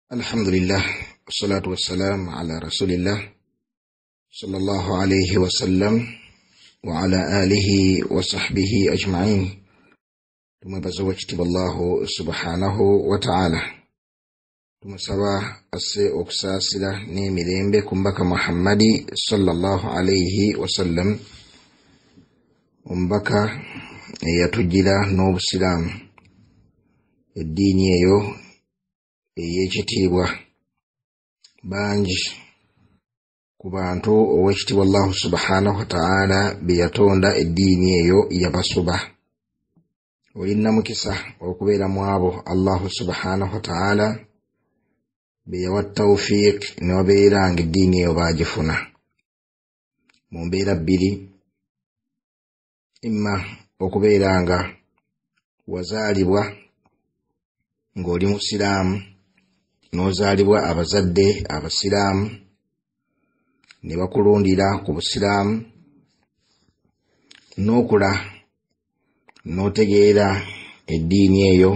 Alhamdulillah, wassalatu wassalamu ala rasulillah sallallahu alayhi wasallam wa ala alihi wa sahbihi ajma'in. Tumwebaza owekitiibwa Allahu subhanahu wa ta'ala, tumusaba asse okusaasira n'emirembe ku mbaka Muhammadi sallallahu alayhi wasallam, omubaka eyatujjira n'obusiraamu, eddiini eyo ey'ekitiibwa. Bangi ku bantu owekitiibwa Allahu subhanahu wa ta'ala be yatonda eddiini eyo yabasuba. Olina mukisa okubeera mu abo Allahu subhanahu wa ta'ala be yawa tawfiq ne babeera nga eddiini eyo baagifuna mu mbeera bbiri: imma okubeera nga wazaalibwa ng'oli musiraamu, n'ozaalibwa abazadde abasiraamu ne bakulundira ku busiraamu, n'okula n'otegeera eddiini eyo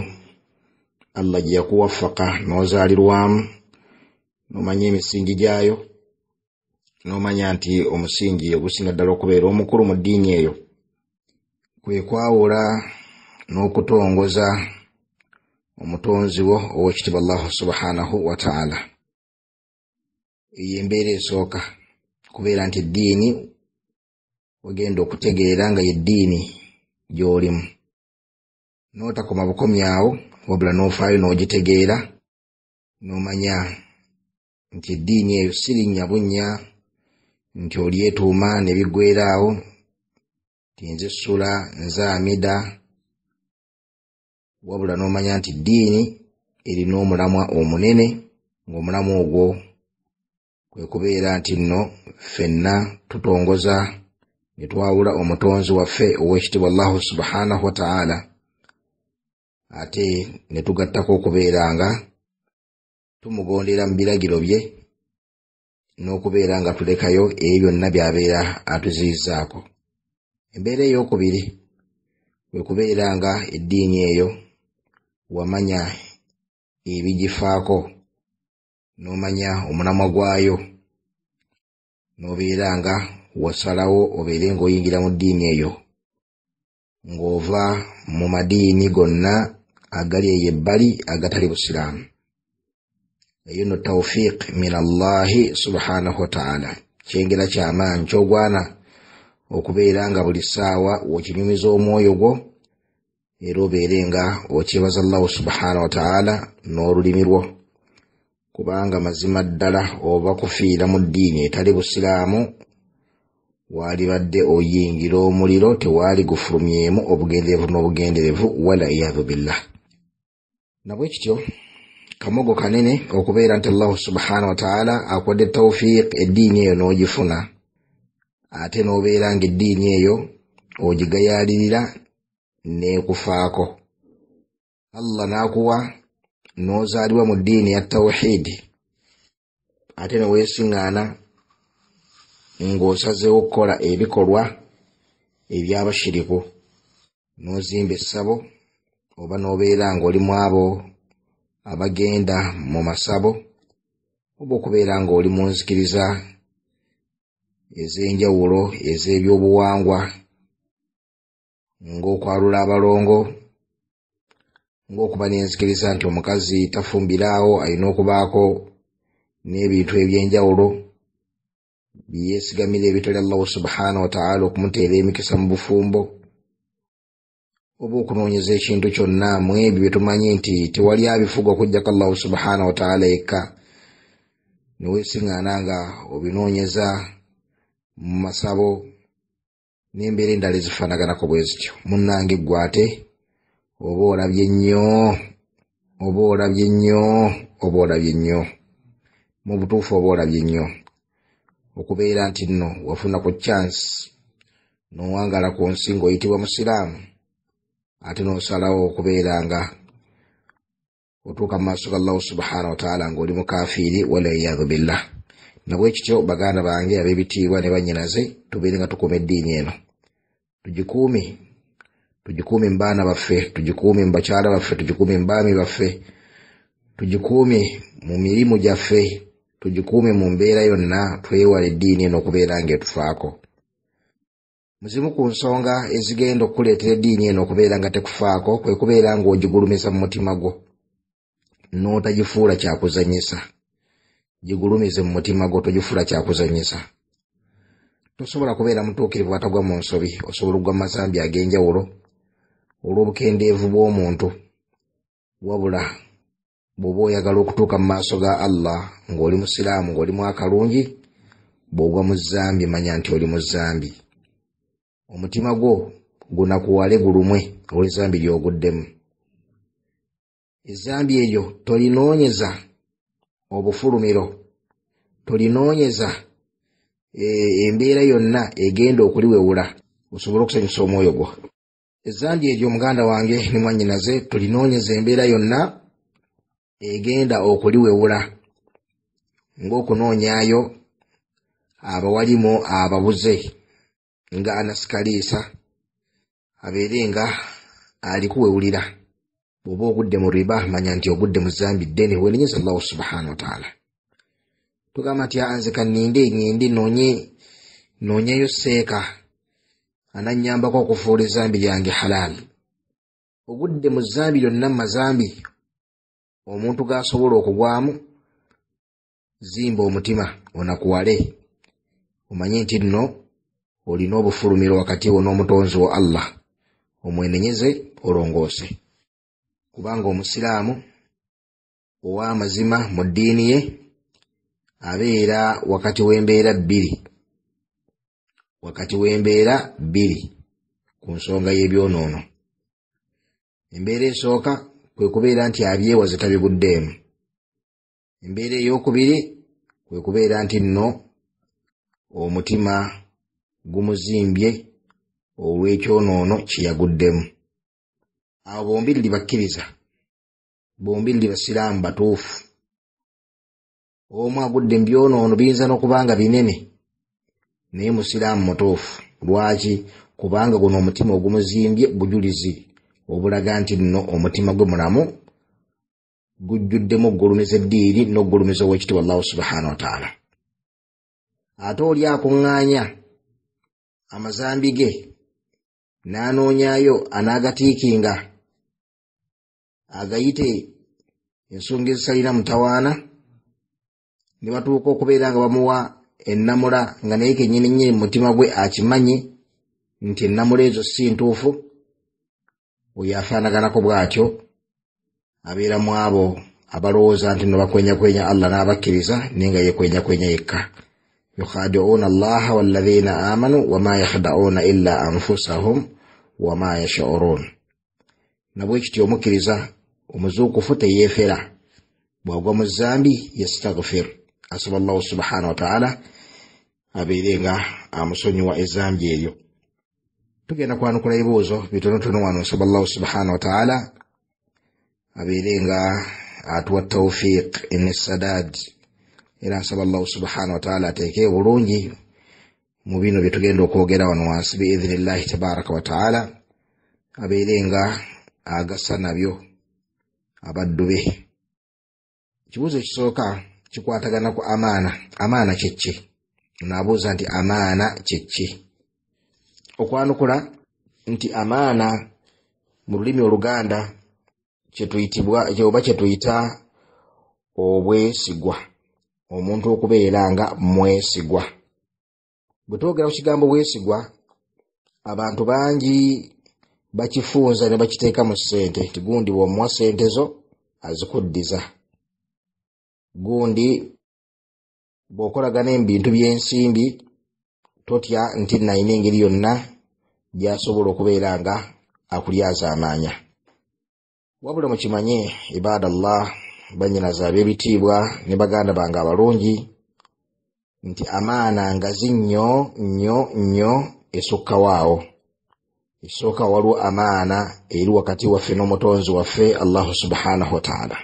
Allah gye yakuwaffaka n'ozaalirwamu, n'omanya emisingi gyayo, n'omanya nti omusingi ogusinga ddala okubeera omukulu mu ddiini eyo kwe kwawula n'okutongoza omutonzi wo owekitiibwa Allahu subhanahu wa ta'ala. Eyo embeera esooka, kubeera nti eddiini ogenda okutegeera nga yeddiini gy'olimu, n'otakoma bukomi awo, wabula n'ofaayo n'ogitegeera n'omanya nti eddiini eyo si linnya bunnya nti olyetuuma ne biggweera awo, nti nze Sula, nze Amida, wabula n'omanya nti ddiini erina omulamwa omunene, ng'omulamwa ogwo kwe kubeera nti nno ffenna tutongoza ne twawula omutonzi waffe owekitiibwa Allahu subhanahu wa ta'ala, ate ne tugattako okubeera nga tumugondera mu biragiro bye n'okubeera nga tulekayo ebyo byonna by'abeera atuziyizaako. Embeera ey'okubiri kwe kubeera nga eddiini eyo wamanya ebigifaako, n'omanya omulamwa gwayo, n'obeera nga wasalawo obeere ng'oyingira mu ddiini eyo ng'ova mu madiini gonna agali eyo ebbali agatali busiraamu. Eyo nno tawfiq min Allahi subhanahu wa ta'ala, kyengera kyamaanyi ky'ogwana okubeera nga buli ssaawa w'okinyumiza omwoyo gwo, era obeere nga okyebaza Allahu subhanahu wa ta'ala n'olulimi lwo, kubanga mazima ddala oba kufiira mu ddiini etali busiraamu waalibadde oyingira omuliro, tewaali gufulumyemu obugenderevu n'obugenderevu, wala iyadhu billah. Nabwe kityo kamogo kanene okubeera nti Allahu subhanahu wa ta'ala akuwadde tawfiq eddiini eyo n'ogifuna, ate n'obeera ng'eddiini eyo ogigayaalirira n'ekufaako. Allah n'akuwa n'ozaalibwa mu ddiini ya tawhidi, ate ne weesiŋŋaana ng'osazeewo okukola ebikolwa eby'abashiriku, n'ozimba essabo oba n'obeera ng'oli mu abo abagenda mu masabo, oba okubeera ng'oli mu nzikiriza ez'enjawulo ez'ebyobuwangwa ng'okwalula abalongo, ng'okuba n'enzikiriza nti omukazi tafumbiraawo, alina okubaako n'ebintu eby'enjawulo byeyeesigamira ebitali Allahu subhanahu wa ta'ala okumuteera emikisa mu bufumbo, oba okunoonyeza ekintu kyonna mu ebyo bye tumanyi nti tewali abifuga okuggyako Allahu subhanahu wa ta'ala yekka, ne weesiŋŋaana nga obinoonyeza mu masabo n'embeera endala ezifaanaganako bwe zityo. Munnange ggwe ate oba olabye nnyo, oba olabye nnyo, oba olabye nnyo, mu butuufu oba olabye nnyo okubeera nti nno wafuna ku chance n'owangala ku nsi ng'oyitibwa musiraamu, ate n'osalawo okubeera nga otuuka mu maaso ga Allahu subhanahu wa ta'ala ng'oli mukafiiri, waliyadhu billah. Nabwe kityo baganda bange ab'ebitiibwa ne bannyinaze, tubeere nga tukuuma eddiini eno, tugikuume, tugikuume mu baana baffe, tugikuume mu bakyala baffe, tugikuume mu baami baffe, Tugikuume mu mirimu gyaffe, tugikuume mu mbeera yonna, twewale eddiini eno okubeera ng'etufaako. Muzimu ku nsonga ezigenda okukuleetera eddiini eno okubeera nga tekufaako kwe kubeera ng'ogigulumiza mu mutima gwo n'otagifuula kyakuzannyisa. Gigulumize mu mutima gwo, togifuula kyakuzannyisa. Tosobola kubeera mutuukirivu atagwa mu nsobi, osobola okugwa mu mazambi ag'enjawulo olw'obukendeevu bw'omuntu. Wabula bw'oba oyagala okutuuka mu maaso ga Allah ng'oli musiraamu, ng'olimu akalungi, bw'ogwa mu zambi manya nti oli mu zambi. Omutima gwo gunakuwale gulumwe olw'ezambi ly'oguddemu. Ezambi eryo tolinoonyeza obufulumiro, tolinoonyeza embeera yonna egenda okuliwewula osobole okusanyusa omwoyo gwo. Ezambi eryo muganda wange ne mwannyinaze tolinoonyeza embeera yonna egenda okuliwewula, ng'okunoonyaayo abawalimu ababuze nga anasikaliisa abeere nga alikuwewulira. Bw'oba ogudde mu riba manya nti ogudde mu zambi ddene, weenenyeza Allahu subhanahu wa ta'ala. Tugamba nti nze kanninde ŋŋende noonyeyo seeka anannyambako okufuula ezambi lyange halal. Ogudde mu zambi lyonna mu mazambi omuntu g'asobola okugwamu, zimba omutima onakuwale, omanye nti nno olina obufulumiro wakati wo n'omutonzi wo Allah, omwenenyeze olongoose. Kubanga omusiraamu ow'amazima mu ddiini ye abeera wakati w'embeera bbiri, wakati w'embeera bbiri ku nsonga y'ebyonoono. Embeera esooka kwe kubeera nti abyewaze tabiguddeemu. Embeera ey'okubiri kwe kubeera nti nno omutima gumuzimbye olw'ekyonoono kye yaguddemu. Abo bombiriri bakkiriza, bombiriri basiraamu batuufu. Omu agudde mu byonoono biyinza n'okuba nga binene, naye musiraamu mutuufu. Lwaki? Kubanga guno omutima ogumuzimbye bujulizi obulaga nti nno omutima gwe mulamu, gujjuddemu okugulumiza eddiini n'okugulumiza ow'ekitiibwa Allahu subhanahu wa ta'ala. Ate oli akuŋŋaanya amazambi ge n'anoonyaayo anaagatiikinga agayite ensonga ezisalina mutawaana, ne batuuka okubeera nga bamuwa ennamula nga naye kennyini nnyini mu mutima gwe akimanyi nti ennamula ezo si ntuufu. Oyo afaanaganako bw'atyo abeera mu abo abalowooza nti nno bakwenyakwenya Allah n'abakkiriza, naye nga yeekwenyakwenya yekka. Yukhadi'uuna Allaha walladhiina aamanu wama yakhda'uuna illa anfusahum wama yash'uruun. Nabwe kityo omukkiriza omuzuukufu teyeefera, bw'agwa mu zambi yastaghfir, asaba Allahu subhanahu wa ta'ala abeere nga amusonyiwa ezambi eryo. Tugenda kwanukula ebibuuzo bitonotono wano. Nsaba Allahu subhanahu wa ta'ala abeere nga atuwa tawfiq ne sadad, era nsaba Allahu subhanahu wa ta'ala ateeke bulungi mu bino bye tugenda okwogera wano wansi biidhinillahi tabaraka wa ta'ala, abeere nga agasa nabyo abaddu be. Ekibuuzo ekisooka kikwatagana ku amaana. Amaana kyeki? Naabuuza nti amaana kyeki? Okwanukula nti amaana mu lulimi Oluganda kyetuyitibwa oba kyetuyita obwesigwa, omuntu okubeera nga mwesigwa. Bwe twogera ku kigambo bwesigwa, abantu bangi bakifunza ne bakiteeka mu ssente, nti gundi bw'omuwa ssente zo azikuddiza, gundi bw'okolagana ebintu by'ensimbi totya nti nalina engeri yonna gy'asobola okubeera nga akulyazaamaanya. Wabula mukimanye ibadallah, bannyinaze ab'ebitiibwa ne baganda bange abalungi, nti amaana ngazi nnyo nnyo nnyo esukkawaawo. Ekisooka, waliwo amaana eri wakati waffe n'omutonzi waffe Allahu subhanahu wataala.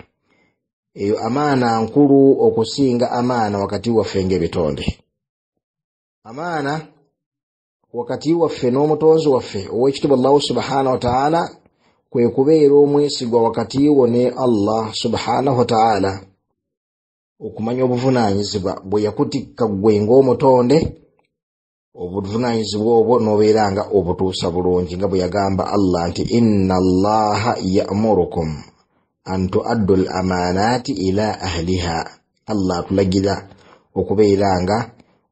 Eyo amaana nkulu okusinga amaana wakati waffe ng'ebitonde. Amaana wakati waffe n'omutonzi waffe ow'ekitiibwa Allahu subhanahu wataala Kwe kubeera omwesigwa wakati wo ne Allah subhanahu wataala, okumanya obuvunaanyizibwa bwe yakutikka ggwe ng'omutonde, obuvunaanyizibwa obwo n'obeera nga obutuusa bulungi, nga bwe yagamba Allah nti inna Allaha yamurukum an tuaddu l amaanaati ila ahliha. Allah atulagira okubeera nga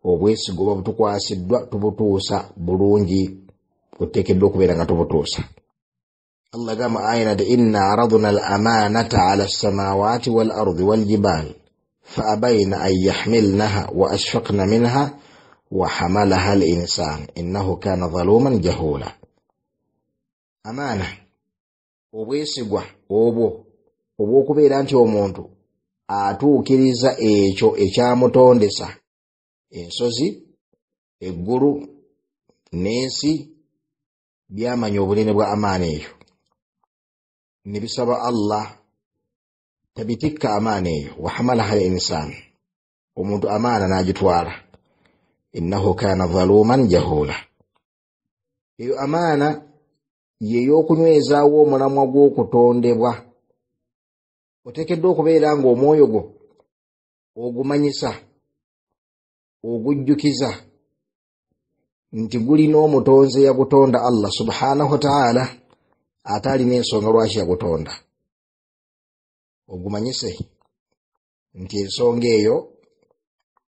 obwesigwa oba butukwasiddwa tubutuusa bulungi buteekeddwa okubeera nga tubutuusa. Allah gamba aya nti inna aradna al amaanata ala lsamawati wal ardi waljibal fa abaina an yahmilnaha wa ashfaqna minha wa hamalaha al insan innahu kana zaluman jahula. Amaana, obwesigwa obwo obw'okubeera nti omuntu atuukiriza ekyo ekyamutondesa, ensozi, eggulu n'ensi byamanya obunene bwa amaana eyo ne bisaba Allah tabitikka amaana eyo, wahamalaha al insan, omuntu amaana n'agitwala, innahu kana zaluman jahula. Eyo amaana yey'okunywezaawo omulamwa gw'okutondebwa. Oteekeddwa okubeera ng'omwoyo gwo ogumanyisa, ogujjukiza nti gulina omutonzi yagutonda Allah subhanahu wataala, ate alina ensonga lwaki yagutonda. Ogumanyise nti ensonga eyo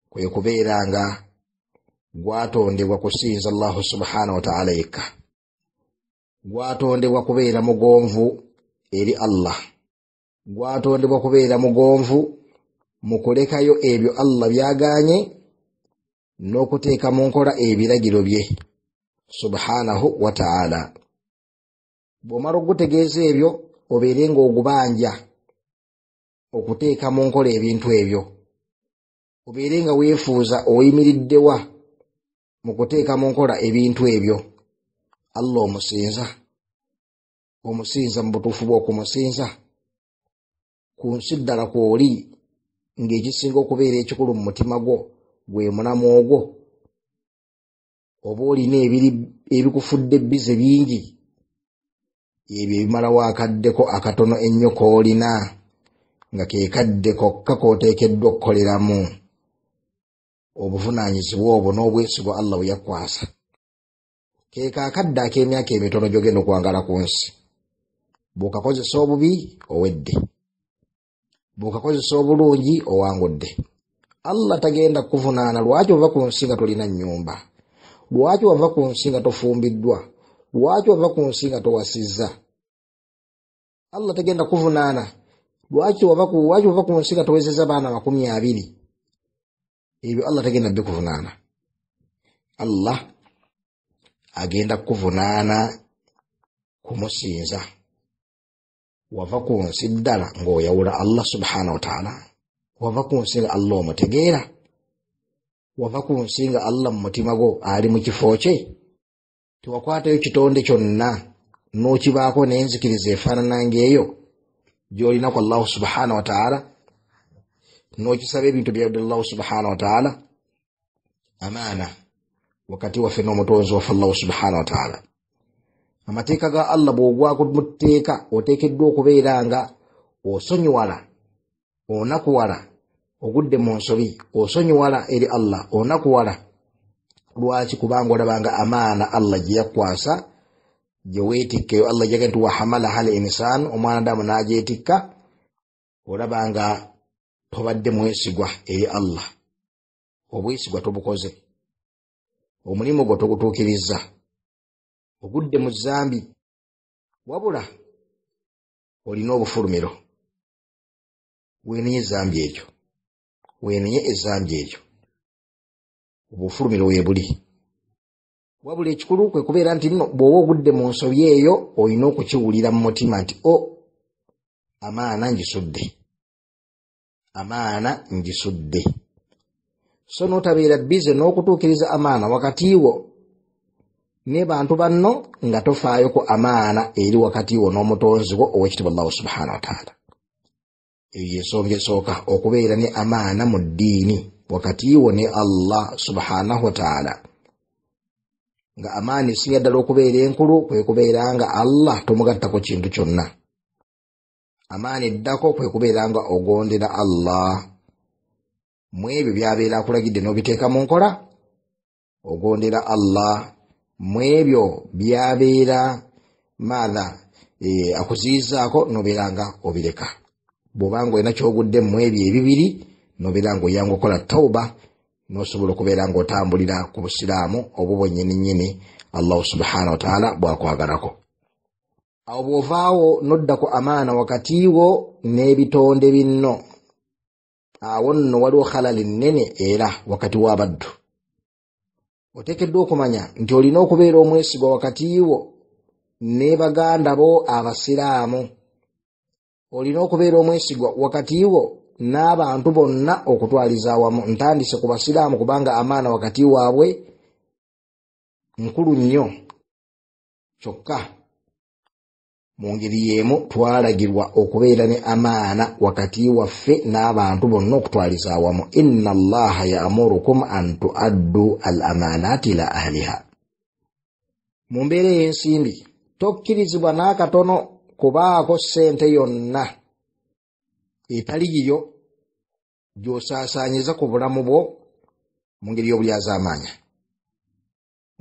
kwe kubeera nga gwatondebwa kusinza Allahu subhanahu wataala yekka, gwatondebwa kubeera mugonvu eri Allah, gwatondebwa kubeera mugonvu mu kulekayo ebyo Allah byagaanye n'okuteeka mu nkola ebiragiro bye subhanahu wataala. Bw'omala okugutegeeza ebyo, obeere ng'ogubanja okuteeka mu nkola ebintu ebyo, obeere nga weefuuza oyimiriddewa mu kuteeka mu nkola ebintu ebyo. Allah omusinza, omusinza mu butuufu bw'okumusinza ku nsi ddala kw'oli, ng'ekisinga okubeera ekikulu mu mutima gwo gwe mulamu ogwo, oba olina ebikufudde bize bingi, ebyo ebimalawo akaddeko akatono ennyo k'olina nga ke kadde kokka k'oteekeddwa okukoleramu obuvunaanyizibwa obwo n'obwesigwa Allah bwe yakwasa. Keeka akadde ak'emyaka emitono gy'ogenda okuwangala ku nsi, bw'okakozesa obubi owedde, bw'okakozesa obulungi owangudde. Allah tagenda kukuvunaana lwaki ova ku nsi nga tolina nnyumba, lwaki wava ku nsi nga tofumbiddwa, lwaki wava ku nsi nga towasizza. Allah tagenda kukuvunaana lwaki wava ku nsi nga towezezza baana 20. Ebyo Allah tagenda bikuvunaana. Allah agenda kukuvunaana kumusinza. Wava ku nsi ddala ng'oyawula Allah subhanahu wataala, wava ku nsi nga Allah omutegeera, wava ku nsi nga Allah mu mutima gwo ali mu kifo kye, tewakwatayo kitonde kyonna n'okibaako n'enzikiriza efaanana ng'eyo gy'olina ku Allahu subhanahu wataala, n'okisaba ebintu byayodde Allahu subhanahu wataala. Amaana wakati waffe n'omutonzi waffe Allahu subhanahu wataala. Amateeka ga Allah bw'ogwako mu tteeka oteekeddwa okubeera nga osonyiwala, onakuwala, ogudde mu nsobi, osonyiwala eri Allah, onakuwala. Lwaki? Kubanga olabanga amaana Allah gye yakwasa gye weetikkeyo. Allah gyaga nti wahamalaha al insan, omwana damu n'agyetikka, olabanga tobadde mwesigwa eri Allah, obwesigwa tobukoze, omulimu gwo togutuukirizza, ogudde mu zambi. Wabula olina obufulumiro, weenenye ezambi ekyo, weenenye ezambi ekyo, obufulumiro weebuli. Wabula ekikulu kwe kubeera nti nno bw'oba ogudde mu nsobi eyo olina okukiwulira mu mutima nti o amaana ngisudde, amaana ngisudde. So n'otabeera bize n'okutuukiriza amaana wakati wo ne bantu banno nga tofaayo ku amaana eri wakati wo n'omutonzi wo ow'ekitiibwa Allahu subhanahu wataala. Eyo yensonga esooka, okubeera ne amaana mu ddiini wakati wo ne Allah subhanahu wataala. Nga amaana esinga ddala okubeera enkulu kwe kubeera nga Allah tomugattako kintu kyonna. Amaana eddako kwe kubeera nga ogondera Allah mu ebyo by'abeera akulagidde n'obiteeka mu nkola, ogondera Allah mu ebyo by'abeera maatha akuziyizaako n'obeera nga obireka. Bw'oba nga olina ky'ogudde mu ebyo ebibiri, n'obeera nga oyanga okukola tawuba, n'osobola okubeera ng'otambulira ku busiraamu obwo bwennyini nnyini Allahu subhanahu wataala bw'akwagalako. Awo bw'ovaawo n'odda ku amaana wakati wo n'ebitonde binno, awo nno waliwo khalali nnene era wakati w'abaddu. Oteekeddwa okumanya nti olina okubeera omwesigwa wakati wo ne baganda bo abasiraamu. Olina okubeera omwesigwa wakati wo n'abantu bonna okutwaliza awamu. Ntandise ku basiraamu kubanga amaana wakati waabwe nkulu nnyo. Kyokka mu ngeri y'emu twalagirwa okubeera ne amaana wakati waffe n'abantu bonna okutwaliza awamu. Inna allaha ya'murukum an tuaddu al amaanaati ila ahliha. Mu mbeera ey'ensimbi tokkirizibwa n'akatono kubaako ssente yonna etali yiyo gy'osaasaanyiza ku bulamu bwo mu ngeri y'obulyazaamaanya,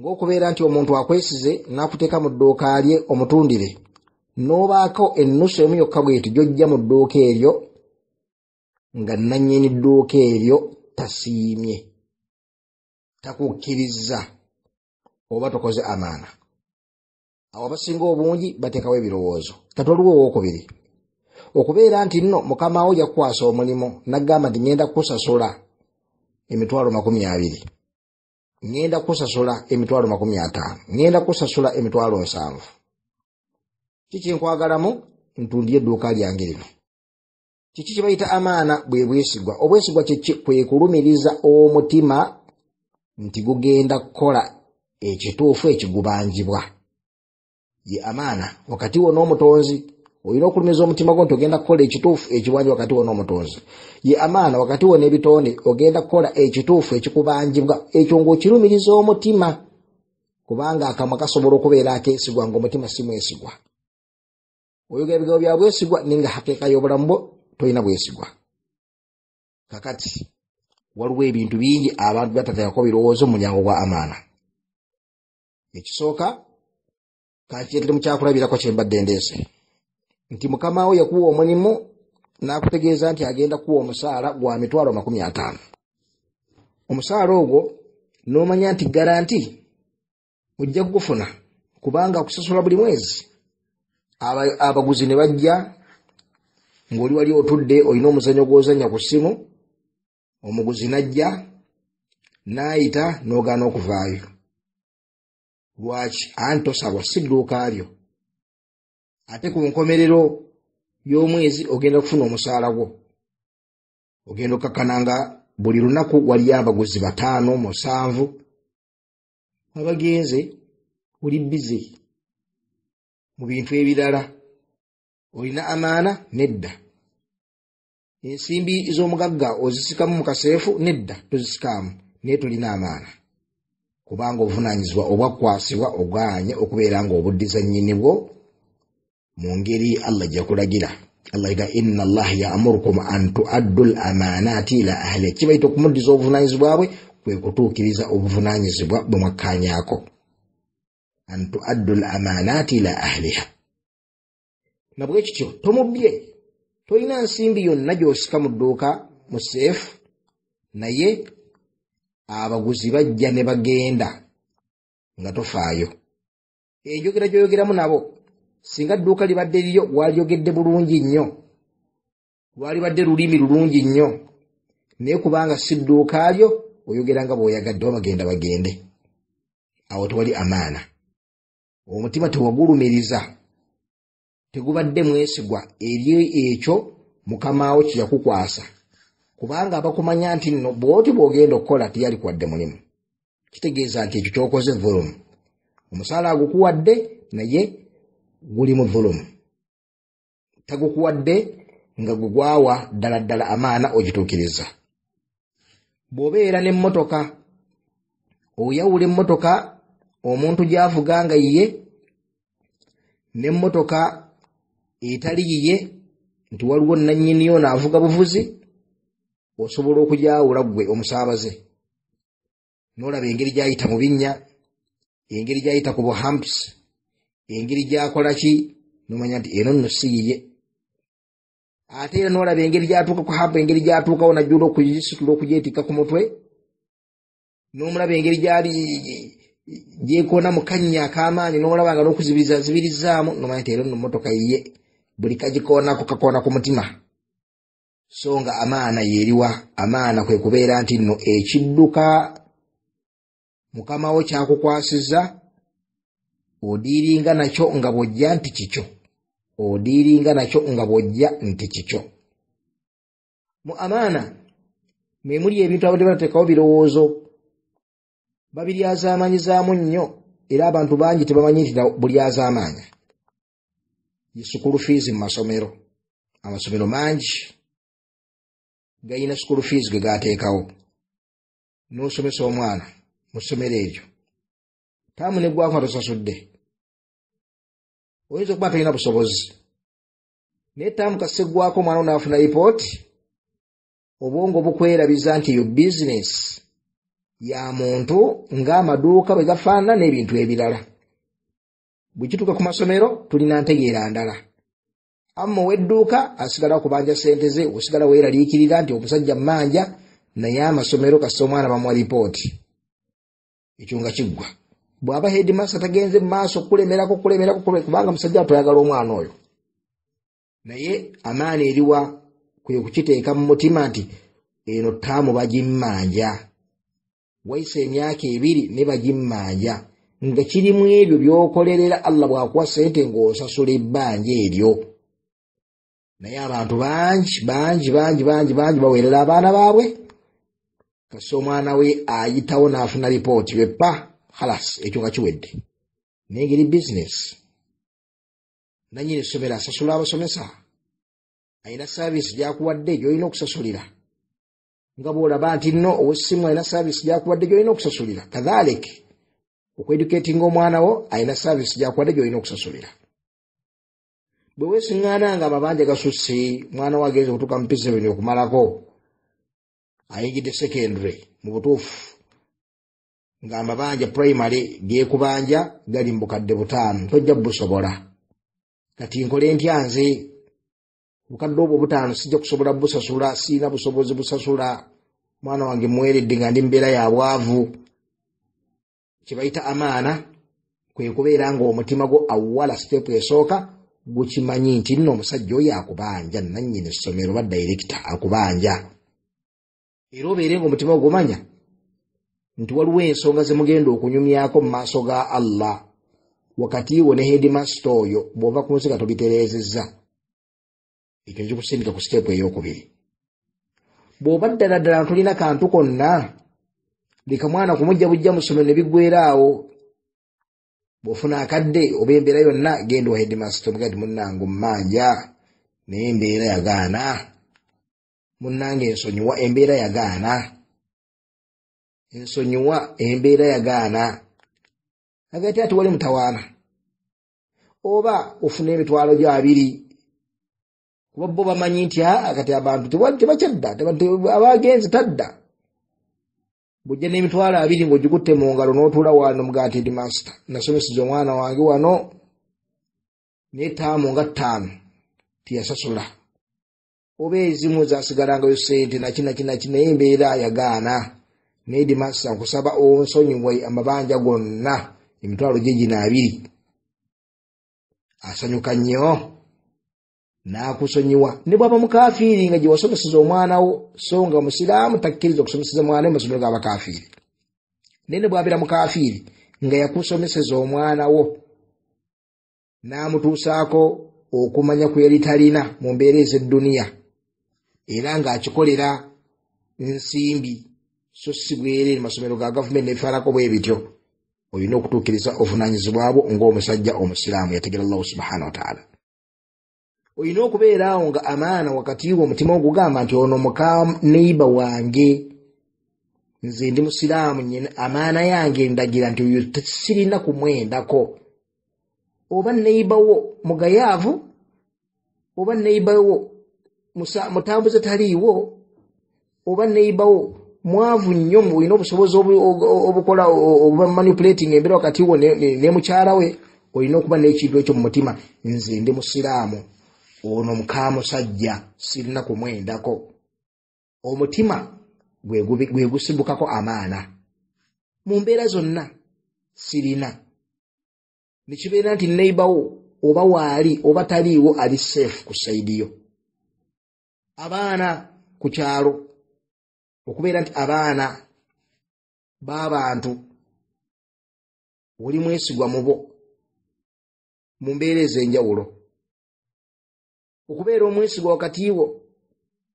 ng'okubeera nti omuntu akwesize n'akuteeka mu dduuka lye omutundire, n'obaako ennusu emu yokka bweti gy'ojja mu dduuka eryo nga nannyini dduuka eryo tasiimye, takukkirizza, oba tokoze amaana. Awo abasinga obungi bateekawo ebirowoozo. Kati waliwo owookubiri, okubeera nti nno mukama wo yakukwasa omulimu n'agamba nti ŋŋenda kukusasula emitwalo 20, ŋŋenda kukusasula emitwalo 50, ŋŋenda kukusasula emitwalo 70. Kiki nkwagalamu? Ntundiye edduuka lyange lino. Kiki kye bayita amaana? Bwe bwesigwa. Obwesigwa kyeki? Kwe kulumiriza omutima nti gugenda kukola ekituufu ekigubanjibwa. Ye amaana wakati wo n'omutonzi. Olina okulumiriza omutima gwo nti ogenda kukola ekituufu ekibanjibwa wakati wo n'omutonzi. Ye amaana wakati wo n'ebitonde, ogenda kukola ekituufu ekikubanjibwa, ekyo ng'okirumiriza omutima, kubanga akamwa kasobola okubeera akeesigwa ng'omutima si mwesigwa. Oyogera ebigambo bya bwesigwa naye nga hakiika y'obulamu bwo tolina bwesigwa. Kakati waliwo ebintu bingi abantu batateekako birowoozo mu mulyango gwa amaana. Ekisooka, kankireetere mu kyakulabirako kye mbadde ndeese, nti mukama wo yakuwa omulimu n'akutegeeza nti agenda kuwa omusaala gwa mitwalo 50. Omusaala ogwo n'omanya nti garanti ojja kugufuna kubanga akusasula buli mwezi. Abaguzi ne bajja ng'oli wali otudde olina omuzannyo gw'ozannya ku ssimu, omuguzi n'ajja n'ayita n'ogaana okuvaayo. Lwaki? Anti tosabwa, si dduuka lyo. Ate ku nkomerero y'omwezi ogenda kufuna omusaala gwo, ogenda okkakkana nga buli lunaku waliyo abaguzi 5, 7 abagenze. Oli bize mu bintu ebirala. Olina amaana? Nedda. Ensimbi z'omugagga ozisikamu mu kaseefu? Nedda, tozisikaamu, naye tolina amaana kubanga obuvunaanyizibwa obwakwasibwa ogaanye okubeera ng'obuddiza nnyini bwo mu ngeri Allah gyakulagira. Allah yiga inna allaha ya'murukum an tuaddu al amaanaati ila ahliha. Kibayita okumuddiza obuvunaanyizibwa bwe kwe kutuukiriza obuvunaanyizibwa bwe mwakkaanyaako. An tuaddu al amaanaati ila ahliha. Na bwe kityo tomubbye, tolina nsimbi yonna gy'osika mu dduuka mu seefu, naye abaguzi bajja ne bagenda nga tofaayo. Enjogera gy'oyogeramu nabo, singa dduuka libadde liryo walyogedde bulungi nnyo, lwalibadde lulimi lulungi nnyo, naye kubanga si dduuka lyo oyogera nga bw'oyagadde, oba bagenda bagende. Awo tewali amaana. Omutima tewagulumiriza, tegubadde mwesigwa eri ekyo mukama wo kye yakukwasa, kubanga abakumanya nti nno bw'oti bw'ogenda okukola teyali kuwadde mulimu. Kitegeeza nti ekyo ky'okoze volumu, omusaala agukuwadde naye guli mu volumu, tagukuwadde nga gwe gwawa ddala ddala amaana ogituukiriza. Bw'obeera n'emmotoka, oyawula emmotoka omuntu gy'avuga nga yiye n'emmotoka etali yiye, nti waliwo nannyini ono avuga buvuzi, osobola okugyawula ggwe omusaabaze n'olaba engeri gy'ayita mu binnya, engeri gy'ayita ku buhamps, engeri gy'akola ki, n'omanya nti eno nno si yiye. Ate era n'olaba engeri gy'atuuka ku hampu, engeri gy'atuukawo najjula okugisitula okugyetikka ku mutwe, n'omulaba engeri gyali gyekoona mu kannya ak'amaanyi, n'olaba nga n'okuzibiriza azibirizaamu, n'omanya nti ero nno mmotoka yiye. Buli kagikoonako kakoona ku mutima. So nga amaana yeeriwa? Amaana kwe kubeera nti nno ekidduka mukama wo kyakukwasizza odiiringa nakyo nga bw'ojja nti kikyo, odiiringa nakyo nga bw'ojja nti kikyo. Mu amaana mwe muli ebintu abantu batateekawo birowoozo, babiryazaamanyizaamu nnyo, era abantu bangi tebamanyi nti bulyazaamaanya. Ye sukulu fees mu masomero. Amasomero mangi gayina sukulu fees ge gateekawo, n'osomesa omwana mu ssomero eryo, taamu ne gwako nga tosasudde, oyinza okuba tolina busobozi, naye taamu kasita eggwako omwana wo n'afuna lipooti, obwongo bukwerabiza nti eyo bizinesi ya muntu ng'amaduuka bwe gafaanana n'ebintu ebirala. Bwe kituuka ku masomero tulina ntegeera ndala. Amma ow'edduuka asigala kubanja ssente ze, osigala weeraliikirira nti omusajja mmanja, naye amasomero kasita omwana bamuwa lipooti, ekyo nga kiggwa. Bw'aba headmaster tagenze mu maaso kulemerako kulemerako, kubanga musajja toyagala omwana oyo, naye amaani eriwa kwe kukiteeka mu mutima nti eno ttaamu bagimmanja, wayise emyaka 2 ne bagimmanja, nga kirimu ebyo by'okolerera Allah bw'akuwa ssente ng'osasula ebbanja eryo. Naye abantu bangi bangi bangi bangi bangi baweerera abaana baabwe, kasita omwana we ayitawo n'afuna lipooti beppa khalas, ekyo nga kiwedde. Naye ngeri bizinesi, nannyini essomero asasula abasomesa, alina saavisi gy'akuwadde gy'olina okusasulira, nga bw'olaba nti nno ow'essimu alina saavisi gy'akuwadde gy'olina okusasulira. Kadhalik okweducatinga omwana wo alina saavisi gy'akuwadde gy'olina okusasulira. Bwe weesiŋŋaana nga amabanja gasusse, mwana wo agenze okutuuka mu P7 okumalako, ayingidde secondary, mu butuufu ng'amabanja primary geekubanja gali mu bukadde 5, tojja busobola. Kati nkole ntya nze? Bukadde obwo 5 sijja kusobola busasula, siina busobozi busasula, mwana wange muweeredde nga ndi mbeera ya bwavu. Kye bayita amaana kwe kubeera ng'omutima gwo awala siteepu esooka gukimanyi nti nno omusajja oyo akubanja, nannyini essomero oba dayirekita akubanja, era obeere ng'omutima gwo gumanya nti waliwo ensonga ze mugenda okunyumyako mu maaso ga Allah wakati wo ne headmaster oyo, bw'ova ku nsi nga tobitereezezza. Ekyo kikusindika ku siteepu ey'okubiri. Bw'oba ddala ddala tolina kantu konna, leka mwana kumujja bujja mu ssomero ne biggweera awo. Bw'ofuna akadde oba embeera yonna, genda wa headmaster omugambe nti munnange mmanja, naye embeera yagaana, munnange nsonyiwa, embeera yagaana, nsonyiwa, embeera yagaana. Agati ati wali mutawaana, oba ofuna emitwalo gyo 20, kuba bo bamanyi nti kati abantu tebakyadda, abagenzi tadda. Bw'ojja n'emitwalo 20 ng'ogikutte mu ngalo n'otuula wano n'omugamba nti headmaster, nasomeseza omwana wange wano naye ttaamu nga 5 teyasasula, oba ezimu zasigalangayo ssente naki naki naki, naye embeera yagaana. Naye headmaster nkusaba onsonyiwe amabanja gonna, emitwalo gye gino 20. Asanyuka nnyo n'akusonyiwa. Ne bw'aba mukafiiri nga gye wasomeseza omwana wo, so nga musiraamu takkiriza okusomeseza mwana we mu masomero g'abakafiiri, naye ne bw'abeera mukafiiri nga yakusomeseza omwana wo n'amutuusaako okumanya kwe yali talina mu mbeera ez'edduniya, era ng'akikolera nsimbi so si bwereere mu masomero ga gavumenti n'ebifaananako bwe bityo, olina okutuukiriza obuvunaanyizibwa bwo ng'omusajja omusiraamu yategera Allahu subhanahu wa ta'ala. Olina okubeera awo nga amaana wakati wo omutima ogugamba nti ono muka neighbor wange, Nze ndi musiraamu, amaana yange ndagira nti oyo sirina kumwendako. Oba neibawo mugayaavu, oba neibawo mutambuze taliiwo, oba neibawo mwavu nnyo, olina obusobozi obukola obuba manipulating embeera wakati wo ne mukyala we, olina okuba n'ekintu ekyo mu mutima, nze ndi musiraamu, ono mukamusajja sirina kumwendako. Omutima gwe gusibukako amaana mu mbeera zonna sirina. Nekibeera nti neibawo oba waali oba taliiwo ali safe ku side yo. Abaana ku kyalo, okubeera nti abaana b'abantu oli mwesigwa mubo mu mbeera ez'enjawulo, okubeera omwesigwa wakati wo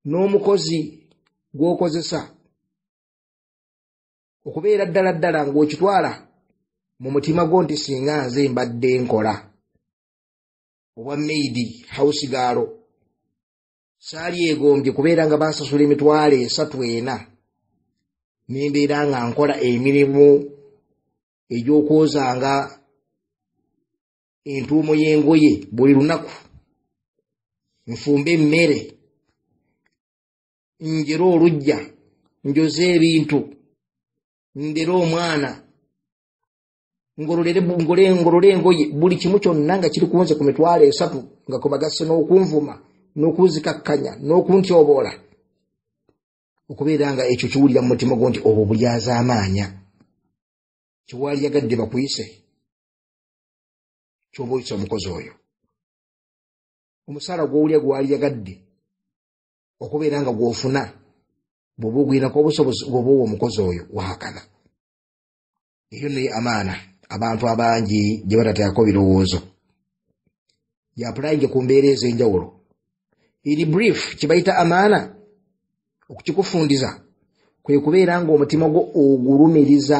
n'omukozi gw'okozesa, okubeera ddala ddala ng'okitwala mu mutima gwo nti singa nze mbadde nkola obwa maid house girl saali egombye kubeera nga bansasula 300,000 nembeera nga nkola emirimu egy'okwozanga entuumo y'engoye buli lunaku, nfumbe emmere, njere olujja, njoze ebintu, ndere omwana, ngolole engoye, buli kimu kyonna nga kiri kunze ku 300,000 nga kubagasse n'okunvuma n'okunzikakkanya n'okuntyoboola. Okubeera nga ekyo kiwulira mu mutima gwo nti obwo bulyazaamaanya, kiwaliyagadde bakuyise kyoba oyisa omukozi oyo. Omusaala gw'owulira gwaliyagadde okubeera nga gw'ofuna bw'oba ogwinako obusobozi bw'oba owa omukozi oyo wahakana. Eyo naye amaana abantu abangi gye batateekako birowoozo yapulayinge ku mbeera ez'enjawulo. In brief, kibayita amaana okukikufundiza kwe kubeera ng'omutima gwo ogulumiriza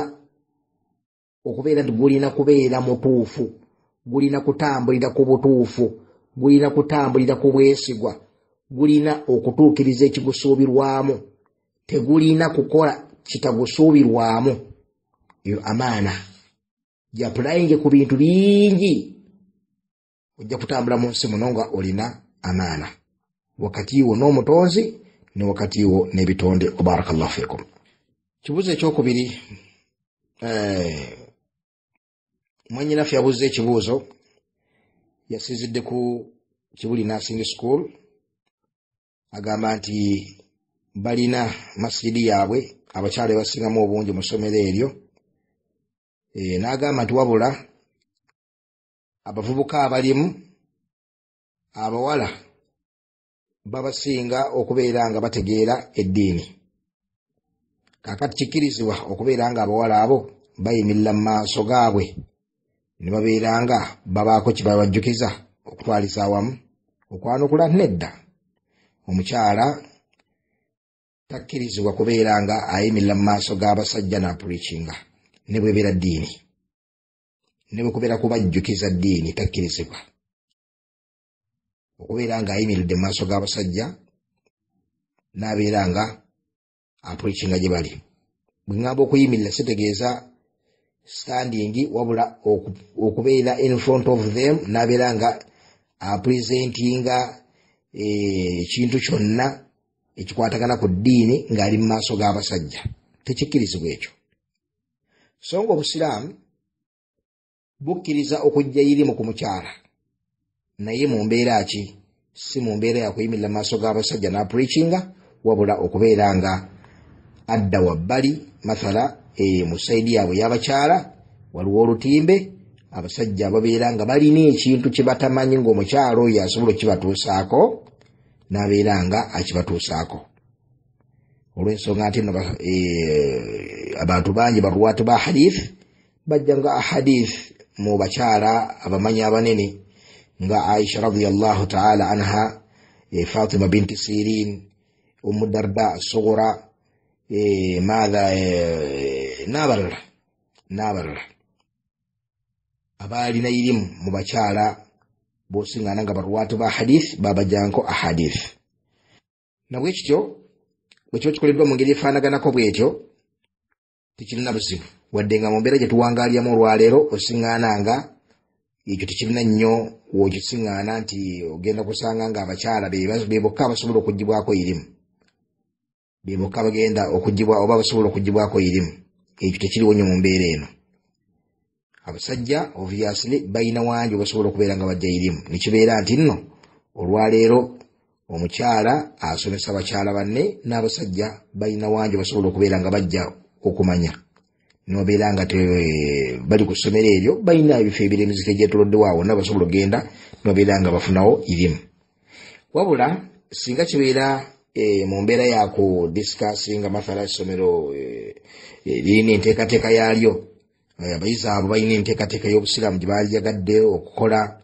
okubeera nti gulina kubeera mutuufu, gulina kutambulira ku butuufu, gulina kutambulira ku bwesigwa, gulina okutuukiriza ekigusuubirwamu, tegulina kukola kitagusuubirwamu. Eyo amaana gyapulayinge ku bintu bingi, ojja kutambula mu nsi muno nga olina amaana wakati wo n'omutonzi ne wakati wo n'ebitonde. Barakallahu fikum. Kibuuzo ekyokubiri, mwannyinaffe yabuuza ekibuuzo, yasinzidde ku Kibuli Nursing School, agamba nti balina masjidi yaabwe abakyala basingamu obungi mu ssomero eryo, n'agamba nti wabula abavubuka abalimu abawala babasinga okubeera nga bategeera eddiini. Kaakati kikkirizibwa okubeera nga abawala abo bayimirira mu maaso gaabwe ne babeera nga babaako kye babajjukiza okutwaliza awamu okwanukula? Nedda, omukyala takkirizibwa kubeera nga ayimirira mu maaso g'abasajja n'apreachinga, ne bwebeera ddiini, ne bwe kubeera kubajjukiza ddiini, takkirizibwa okubeera nga ayimiridde mu maaso g'abasajja n'abeera nga apreachinga gye bali. Bwe ŋŋamba okuyimirira sitegeeza standing, wabula okubeera in front of them n'abeera nga apresentinga ekintu kyonna ekikwatagana ku ddiini ng'ali mu maaso g'abasajja, tekikkirizibwa ekyo. So nga obusiraamu bukkiriza okujja irimu ku mukyala, naye mu mbeera ki? Si mu mbeera yakuyimirira mu maaso g'abasajja n'apreachinga, wabula okubeera nga adda wabbali, mathala mu side yaabwe y'abakyala waliwo olutimbe, abasajja babeera nga balina ekintu kye batamanyi ng'omukyala oyo asobola okibatuusaako, n'abeera nga akibatuusaako. Olw'ensonga nti nno abantu bangi baruwatu ba hadith bajja nga ahadith mu bakyala abamanyi abanene nga Aisha radiyallahu ta'ala anha, Fatima binti Sirin, Ummu Darda Sughra, maatha n'abalala n'abalala abaalina irimu mu bakyala b'osiŋŋaana nga baruwatu ba hadith babajjanko ahadith. Nabwe kityo bwe kiba kikoleddwa mu ngeri efaanaganako bwetyo, Tekirina buzibu, wadde nga mu mbeera gye tuwangaaliramu olwaleero osiŋŋaana nga ekyo tekirina nnyo w'okisiŋŋaana, nti ogenda kusanga nga abakyala be bokka abasobola okuggyibwako irimu, be bokka bagenda okuggyibwa oba basobola okuggyibwako irimu. Ekyo tekiriwo nnyo mu mbeera eno. Abasajja obviously balina wangi basobola okubeera nga bajja irimu, ne kibeera nti nno olwaleero omukyala asomesa bakyala banne, n'abasajja balina wangi basobola okubeera nga bajja okumanya, nobeera nga bali ku ssomero eryo, balina ebifo ebiri emiziki egyetoloddewo awo wonna basobola okugenda nobeera nga bafunawo irimu. Wabula singa kibeera mu mbeera ya ku discussinga, mathala essomero lirina enteekateeka yaalyo, abayizi abo balina enteekateeka y'obusiraamu gye baaliyagadde okukola,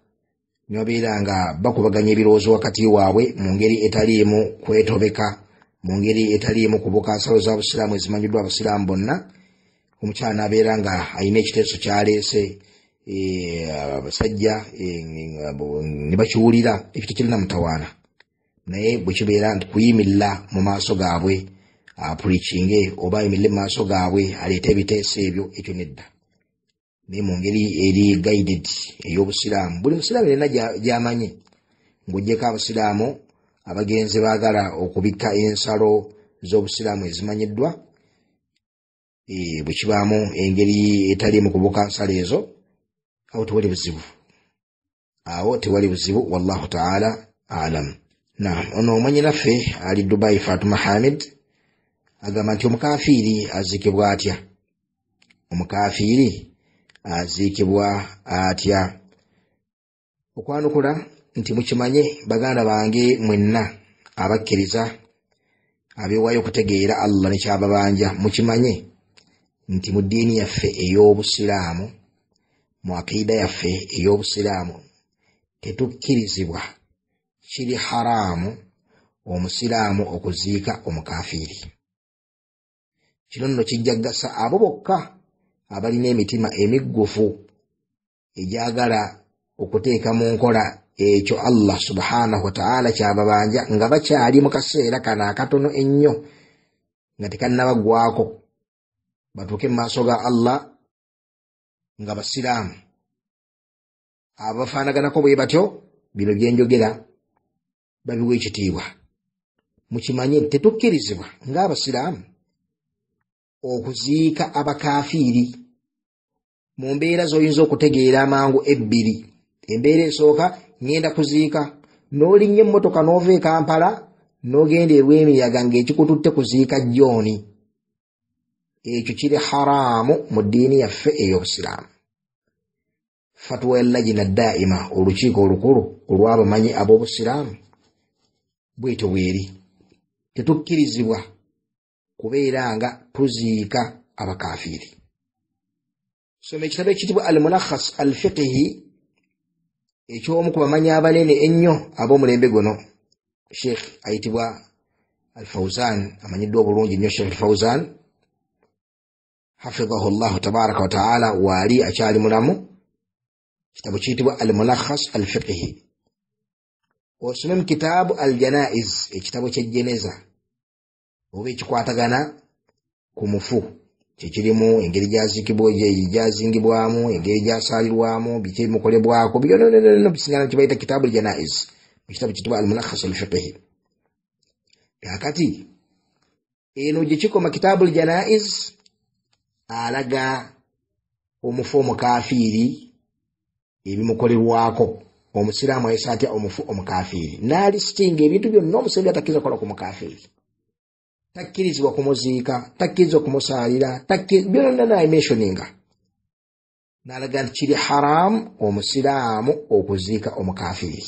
nibabeera nga bakubaganya ebirowoozo wakati waabwe mu ngeri etaliimu kwetobeka, mu ngeri etaliimu kubuka nsalo za busiraamu ezimanyiddwa abasiraamu bonna, omukyala n'abeera nga alina ekiteeso kyaleese, abasajja ne bakiwulira, ekyo tekirina mutawaana. Naye bwe kibeera nti kuyimirira mu maaso gaabwe apulikinge oba ayimirire mu maaso gaabwe aleete ebiteeso ebyo, ekyo nedda. Naye mu ngeri eri guided ey'obusiraamu, buli musiraamu yenna gy'amanyi, ng'oggyeko abasiraamu abagenzi baagala okubikka ensalo z'obusiraamu ezimanyiddwa, bwe kibaamu engeri etali mu kubuka nsalo ezo, awo tewali buzibu, awo tewali buzibu. Wallahu taala alam. Naam, ono omwanyinaffe ali Dubai, Fatuma Hamid, agamba nti omukafiiri aziikibwa atya? Omukafiiri aziikibwa atya? Okwanukula nti mukimanye baganda bange mwenna abakkiriza abeewaayo okutegeera Allah ne kyababanja, mukimanye nti mu ddiini yaffe ey'obusiraamu, mu akiida yaffe ey'obusiraamu, tetukkirizibwa, kiri haraamu omusiraamu okuziika omukafiiri. Kino nno kijja kugasa abo bokka abalina emitima emiggufu egyagala okuteeka mu nkola ekyo Allah subhanahu wataala kyababanja nga bakyali mu kaseera kano akatono ennyo nga tekannabaggwako, batuuke mu maaso ga Allah nga basiraamu. Abafaanaganako bwe batyo bino byenjogera babiwa ekitiibwa. Mukimanye nti tetukkirizibwa ng'abasiraamu okuziika abakafiiri mu mbeera z'oyinza okutegeera amangu ebbiri. Embeera esooka, ŋŋenda kuziika, n'olinnya emmotoka n'ova e Kampala n'ogenda erw'emiyaga ng'ekikututte kuziika John. Ekyo kiri haraamu mu ddiini yaffe ey'obusiraamu. Fatuwa ya Lajina Daima, olukiiko olukulu olw'abamanyi ab'obusiraamu, bwetyo bweri. Tetukkirizibwa kubeera nga tuziika abakafiiri. Soma ekitabo ekiyitibwa Al Mulakhas Al Fiqihi eky'omu ku bamanyi abanene ennyo ab'omulembe guno, Sheikh ayitibwa Al Fauzan, amanyiddwa obulungi nnyo Sheikh Al Fauzan hafizahu llahu tabaraka wataala, waali akyali mulamu. Kitabo kiyitibwa Al Mulakhas Al Fiqihi, osome mu kitaabu Al Janaiz, ekitabo ky'ejjeneza oba ekikwatagana ku mufu, kyekirimu engeri gyazingibwamu, engeri gyasaalirwamu, biki ebimukolebwako byonna bisingana, kibayita kitaabu Aljanaiz, mu kitabo kitibwa Al Mulakhas Al Fiqihi. Kakati eno gye kikoma kitaabu Aljanaiz alaga omufu omukafiiri ebimukolerwako, omusiraamu ayisa atya omufu omukafiiri, n'alisitinga ebintu byonna omusiraamu byatakkiriza kukola ku mukafiiri. Takkirizibwa kumuziika, takkirizibwa kumusaalira, byonna nayimensioninga, n'alaga nti kiri haraamu omusiraamu okuziika omukafiiri.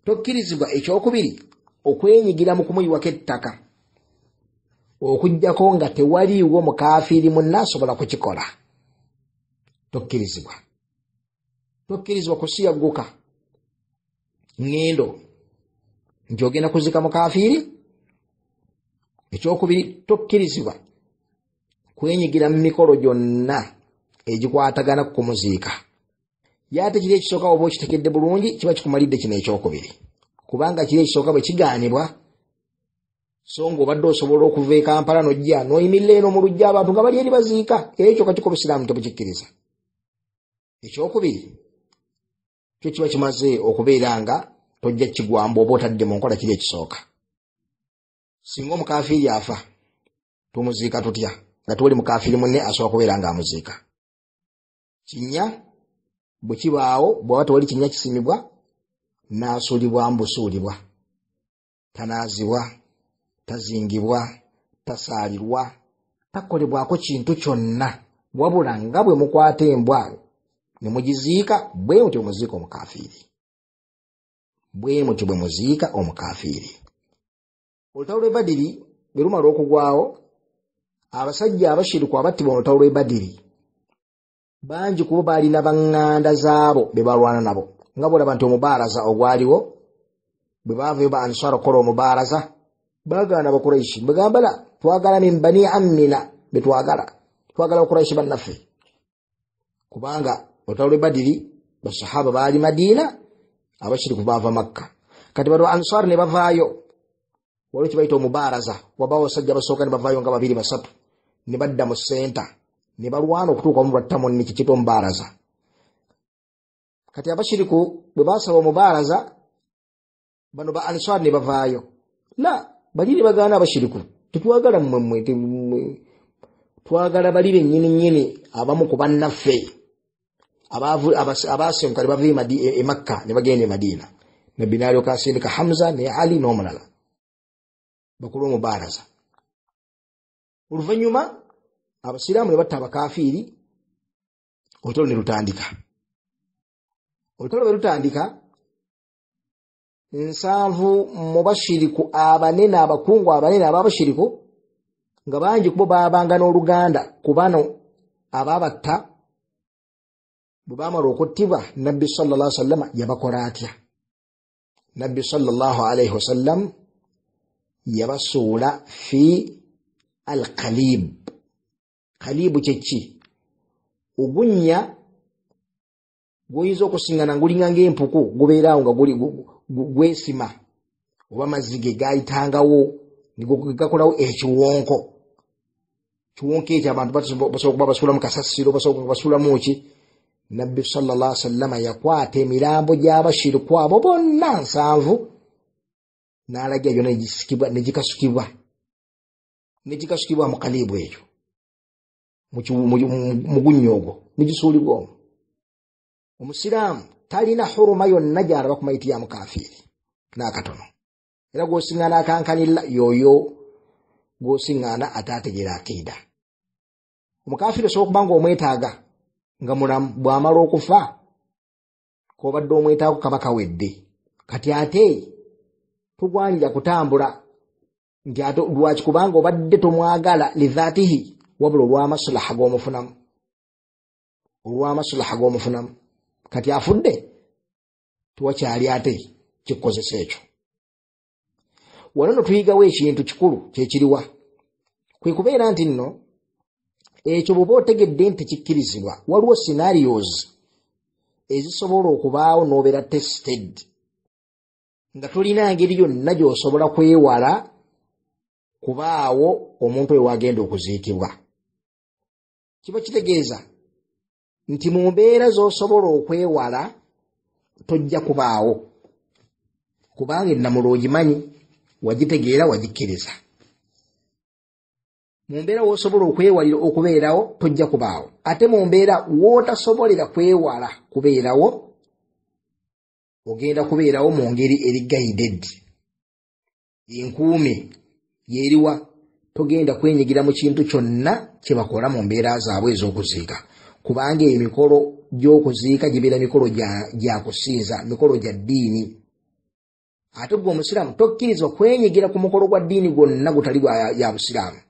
Tokkirizibwa ekyokubiri okwenyigira mu kumuyiwako ettaka, okuggyako nga tewaliiwo mukafiiri munna asobola kukikola. Tokkirizibwa, tokkirizibwa kusiyagguka ŋŋendo nti ogenda kuziika mukafiiri. Ekyokubiri, tokkirizibwa kwenyigira mu mikolo gyonna egikwatagana ku kumuziika. Yaate kiri ekisooka oba okitekedde bulungi, kiba kikumalidde kino ekyokubiri, kubanga kiri ekisooka bwe kigaanibwa So ng'obadde osobola okuva e Kampala n'ojja n'oyimirira eno mu luggya, abantu nga bali eri baziika. Ekyo kakiko Obusiraamu tebukikkiriza. Ekyokubiri kyo kiba kimaze okubeera nga tojja kigwamba oba otadde mu nkola kiri ekisooka. Singa omukafiiri afa, tumuziika tutya nga tewali mukafiiri munne asobola kubeera ng'amuziika? Kinnya bwe kibaawo, bw'aba tewali kinnya kisimibwa, n'asuulibwa mbusuulibwa, tanaazibwa, tazingibwa, tasaalirwa, takolebwako kintu kyonna, wabula nga bwe mukwata embwa ne mugiziika, bwe mutyo muziika omukafiiri, bwe mutyo bwe muziika omukafiiri. Olutalo lw'e Badiri bwe lumala okugwawo, abasajja abashiriku abattibwa mu lutalo lw'e Badiri bangi kubo baalina baŋŋanda zaabo be balwana nabo, nga bw'olaba nti omubaaraza ogwaliwo bwe baavayo ba Answara okukola omubaaraza, baagaana Abakuraishi, bagamba la, twagala min bani ammina, be twagala, twagala Abakuraishi bannaffe, kubanga olutalo lw'e Badiri basahaba baali Madiina, abashiriku baava Makka. Kati bano Answar ne bavaayo, waliwo kye bayita omubaaraza, wabaawo abasajja basooka ne bavaayo nga babiri basatu ne badda mu senta ne balwana okutuuka omu batta munne, kikiyita omubaaraza. Kati abashiriku bwe basaba omubaaraza, bano ba Answar ne bavaayo, la bali ne bagaana abashiriku, tetwagala mmwe, twagala bali bennyini nnyini abamu ku bannaffe abasenguka ne bava e Makka ne bagenda e Madiina. Nabbi n'alyoka asindika Hamza ne Ali n'omulala bakole omubaaraza. Oluvannyuma abasiraamu ne batta abakafiiri, olutalo ne lutandika. Olutalo bwe lutandika, 70 mu bashiriku abanene, abakungu abanene ab'abashiriku, nga bangi kubo baabanga n'oluganda ku bano ababatta, bwe baamala okuttibwa, Nabbi sallallahu alaihi wasallam yabakola atya? Nabbi sallallahu alaihi wasallam yabasuula fi alqalib. Kalibu kyeki? Ogunnya gwoyinza okusiŋŋana ngulinga ng'empuku, gubeeraawo nga gwesima oba mazzi ge gayitangawo gakolawo ekiwonko. Kiwonko ekyo abantu basobola okuba basuulamu kasasiro, basobola kuba basuulamu ki. Nabbi sallallahu alaihi wasallam yakwata emirambo gy'abashiriku abo bonna 70 n'alagira gyonna negisikibwa, negikasukibwa mu kalibu ekyo, mu gunnya ogwo negisuulibwa omwo. Omusiraamu talina huruma yonna gy'alaba ku mayiti ya mukafiiri n'akatono, era gw'osiŋŋaana akankanirira yoyo gw'osiŋŋaana ataategeera akiida. Omukafiiri osobola okuba nga omwetaaga nga mulamu, bw'amala okufa k'obadde omwetaago kaba kawedde. Kati ate tugwanira kutambula nti ate lwaki? Kubanga obadde tomwagala lidhatihi, wabula olw'amaslaha g'omufunamu, olw'amaslaha g'omufunamu. Kati afudde, tewakyali ate kikukozesa ekyo. Wano nno tuyigawo ekintu kikulu, kyekiriwa? Kwe kubeera nti nno ekyo bw'oba otegedde nti kikkirizibwa, waliwo scenarios ezisobola okubaawo n'obeera tested nga tolina ngeri yonna gy'osobola kwewala kubaawo omuntu oyo wagenda okuziikibwa. Kiba kitegeeza nti mu mbeera z'osobola okwewala tojja kubaawo, kubanga ennamulo ogimanyi, wagitegeera, wagikkiriza. Mu mbeera w'osobola okwewalira okubeerawo tojja kubaawo, ate mu mbeera w'otasobolera kwewala kubeerawo ogenda kubeerawo mu ngeri eri guided, enkuume yeriwa. Togenda kwenyigira mu kintu kyonna kye bakola mu mbeera zaabwe ez'okuziika, kubanga emikolo gy'okuziika gibeera mikolo gya kusinza, mikolo gya ddiini. Ate gwe omusiraamu tokkirizibwa kwenyigira ku mukolo gwa ddiini gwonna gutali gwa ya busiraamu.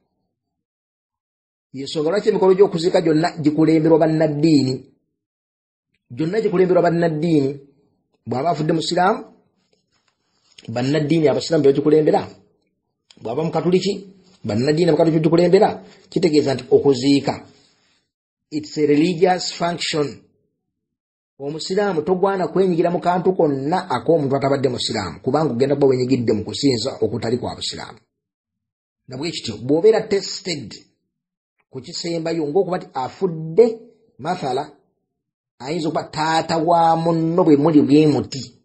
Yensonga lwaki emikolo gy'okuziika gyonna gikulemberwa bannaddiini, gyonna gikulemberwa bannaddiini. Bw'aba afudde musiraamu, bannaddiini abasiraamu bebagikulembera. Bw'aba mukatuliki, bannaddiini abakatuliki bagikulembera. Kitegeeza nti okuziika it's a religious function. Omusiraamu togwana kwenyigira mu kantu konna ak'omuntu atabadde musiraamu, kubanga ogenda kuba wenyigidde mu kusinza okutali kwa busiraamu. Nabwe kityo bw'obeera tested ku kisembayo ng'okuba nti afudde, mathala ayinza okuba taata wa munno, bwe muli bwe muti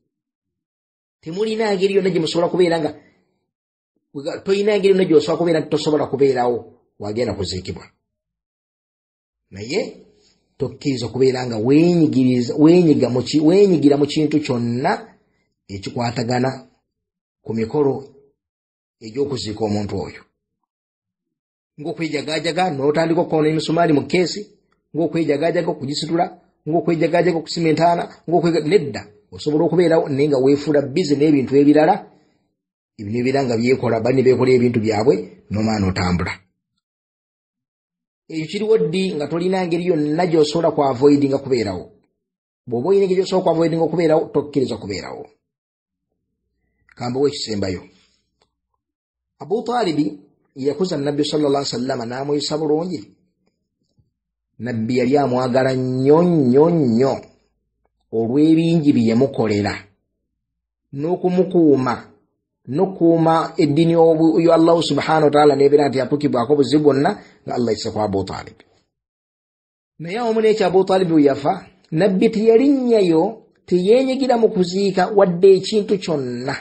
temulina ngeri yonna gye musobola kubeera, nga tolina ngeri yonna gy'osobola kubeera nti tosobola kubeerawo wagenda kuziikibwa, naye tokkiriza kubeera nga weenyigira mu kintu kyonna ekikwatagana ku mikolo egy'okuziika omuntu oyo, ng'okwejagajaga n'otandika okukoona emisumaali mu keesi, ng'okwejagajaga okugisitula, ng'okwejagajaga okusima entaana, nedda. Osobola okubeerawo naye nga weefuula bizi n'ebintu ebirala ebino ebibeera nga byekola, bali ne beekola ebintu byabwe n'omala n'otambula. Ekyo kiriwo ddi? Nga tolina ngeri yonna gy'osobola ku avoidinga kubeerawo. Bw'oba olina engeri gy'osobola ku avoidinga okubeerawo, tokkiriza kubeerawo. Kambawo ekisembayo, Abu Talibi yakuza Nabbi sallallahu alaihi wasallam n'amuyisa bulungi. Nabbi yali amwagala nnyo nnyo nnyo olw'ebingi bye yamukolera n'okumukuuma n'okukuuma eddiini ya Allahu subhanahu wa ta'ala, n'ebeera nti yatuukibwako obuzibu bwonna nga Allah ekisa ku Abu Talib. Naye awamu n'ekyo, Abu Talib bwe yafa, Nabbi teyalinnyayo, teyeenyigira mu kuziika wadde ekintu kyonna,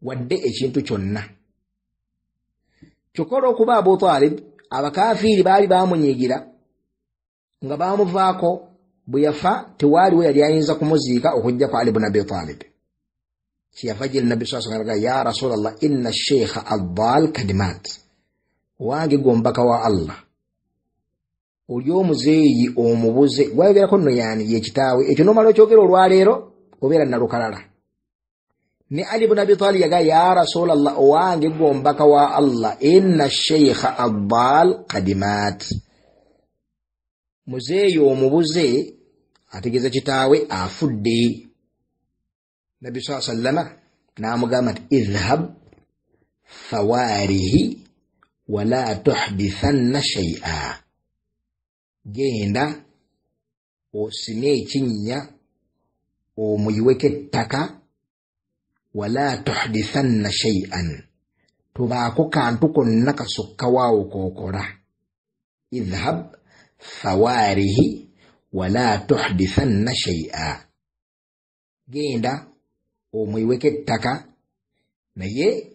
wadde ekintu kyonna. Kyokka olw'okuba Abu Talib abakafiiri baali bamunyiigira nga bamuvaako, bwe yafa tewaaliwo yali ayinza kumuziika okuggyako Ali bun Abi Talib. Kyeyava gyeri Nabbi saa sallam, ya Rasulallah, inna sheikha addal kad mat, wange gwe omubaka wa Allah, oli omuzeeyi omubuze gwayogerako nno yaani ye kitaawe. Ekyo nomala okyogera olwaleero obeera nalukalala. Ne Ali bun Abi Talib yaga, ya Rasulallah, owange gwe omubaka wa Allah, inna sheikha addal kad mat, muzeeyi omubuze ategeeza kitaawe afudde. Nabbi saa sallama n'amugamba nti idhhab fawaarihi wala tuhdithanna shay'a, genda osime ekinnya omuyiweko ettaka, wala tuhdithanna shay'an, tubaako kantu konna kasukka waawo kookola. Idhhab fawaarihi wala tuhdithanna shay'a, genda omuyiweko ettaka naye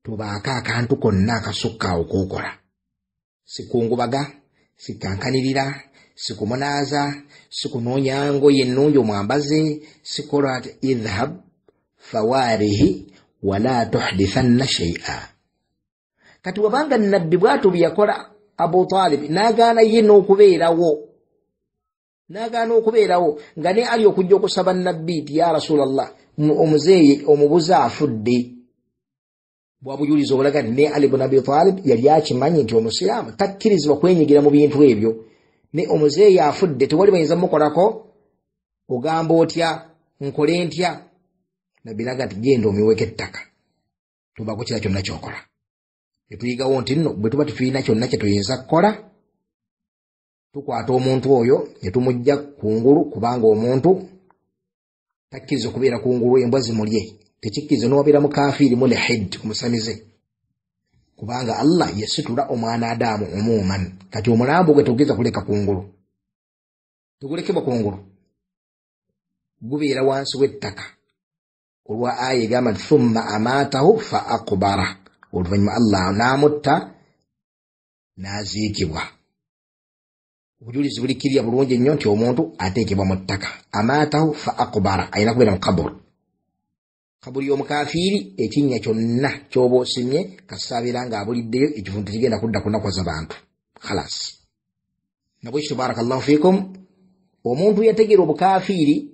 tubaako akantu konna akasukka awo kookola, sikungubaga, sikankanirira, sikumunaaza, sikunoonya ngoye ennungi omwambaze, sikola ati. Idhhab fawaarihi wala tuhdithanna shay'a. Kati wabanga Nabbi bwatyo bwe yakola Abu Talib n'agaana ye n'okubeerawo, n'agaana okubeerawo, nga ne Ali okujja okusaba Nabbi nti ya Rasulallah, omuzeeyi omubuze afudde, bwabujulizi obulaga nti ne Ali bun Abi Talib yali akimanyi nti omusiraamu takkirizibwa kwenyigira mu bintu ebyo. Ne omuzeeyi afudde, tewali bayinza mukolako, ogamba otya, nkole ntya? Nabbi naga nti genda omiweko ettaka, tobako kira kyonna kyokola. Etuyigawo nti nno bwe tuba tetulina kyonna kye tuyinza kukola, tukwata omuntu oyo ne tumujja kungulu, kubanga omuntu takkiriza okubeera kungulu embwa zimulye, tekikkiriza nowabeera mukafiiri mulhid omusamize, kubanga Allah yasitula omwana Adamu umuman. Kati omulambo gwe tegugeza kuleka kungulu, tegulekebwa kungulu, gubeera wansi w'ettaka olwa aya egamba nti thumma amaatahu fa akbara, oluvannyuma Allah n'amutta n'aziikibwa. Obujulizi bulikkirira bulungi nnyo nti omuntu ateekebwa mu ttaka, amaatahu fa akbara, alina kubeera mu kaburi. Kaburi y'omukafiiri ekinnya kyonna ky'oba osimye kasaabeera ng'abuliddeyo, ekivundu tekigenda kudda kunakuwaza bantu, khalas. Nabwekityo barakallahu fikum, omuntu yategeera obukafiiri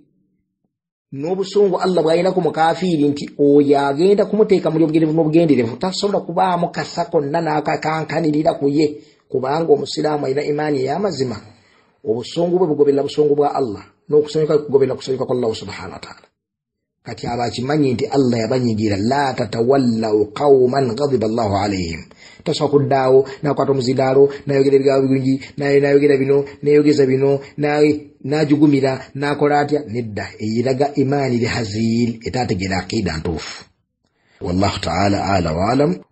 n'obusungu Allah bw'alina ku mukafiiri, nti oyo agenda kumuteeka muli obugenderevu n'obugenderevu, tasobola kubaamu kasa konna n'akakankanirira ku ye, kubanga omusiraamu alina imaani ey'amazima, obusungu bwe bugoberera busungu bwa Allah, n'okusanyuka kugoberera kusanyuka kwa Allahu subhanahu wa ta'ala. Kati aba akimanyi nti Allah yabanyigira, la tatawallau qauman ghadiba Allahu alaihim. Tasobola kuddaawo nakwata omuzindaalo nayogera ebigambo bingi, nayogera bino, nayogeza bino, najugumira, nakola atya, nedda. Eyiraga imaani lihazil etategeera aqida ntuufu. Wallahu taala ala waalam.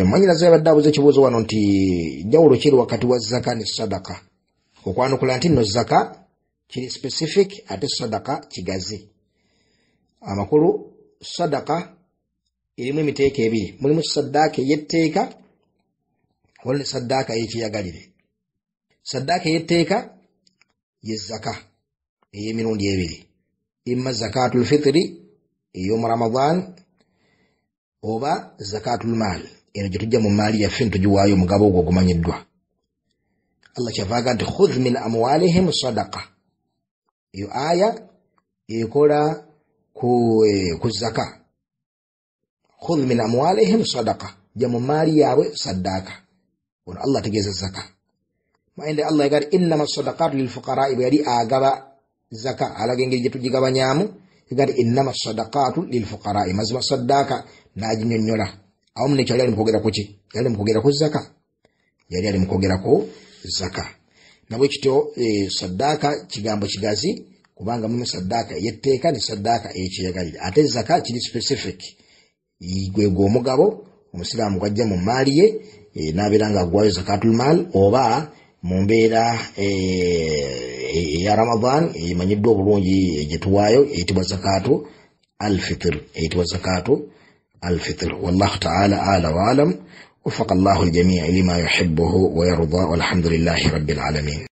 Mwanyinaze yabadde abuuza ekibuuzo wano nti njawulo kiri wakati wa zaka ne sadaka. Okwanukula nti nno zaka kiri specific, ate sadaka kigazi. Amakulu, sadaka erimu emiteeko ebiri: mulimu saddaaka ey'etteeka, waliwo ne saddaaka ey'ekyeyagalire. Saddaaka ey'etteeka ye zaka ey'emirundi ebiri, imma zakatul fitiri ey'omu Ramadan oba zakatul maal, eno gye tujja mu maali yaffe nitugiwaayo omugabo ogwo ogumanyiddwa. Allah kyavaaga nti khudh min amwalihim sadaka. Eyo aya ekola ku zaka. Khudh min amwalihim sadaka, jja mu maali yaabwe saddaaka. Ono Allah ategeeza zaka. Maende Allah yagati innama sadakatu lilfuqarai, bwe yali agaba zaka alaga engeri gye tugigabanyamu, yagati innama sadakatu lilfuqarai, mazima saddaaka, n'aginyonnyola. Awamu nekyo yali ali mukwogera kuki? Yali mukwogera ku zaka, yali ali mukwogera ku zaka. Nabwe kityo saddaaka kigambo kigazi, kubanga mulimu saddaaka ey'etteeka ne saddaaka ey'ekyeyagalire, ate zaka kiri specific, gwe gw'omugabo omusiraamu gwajja mu maali ye n'abeera nga agwayo zakatul maal, oba mu mbeera eya Ramadan emanyiddwa obulungi gye tuwaayo eyitibwa zakatu alfitr, eyitibwa zakatu alfitr. Wallahu taala ala wa alam. وفق الله الجميع لما يحبه ويرضى، والحمد لله رب العالمين.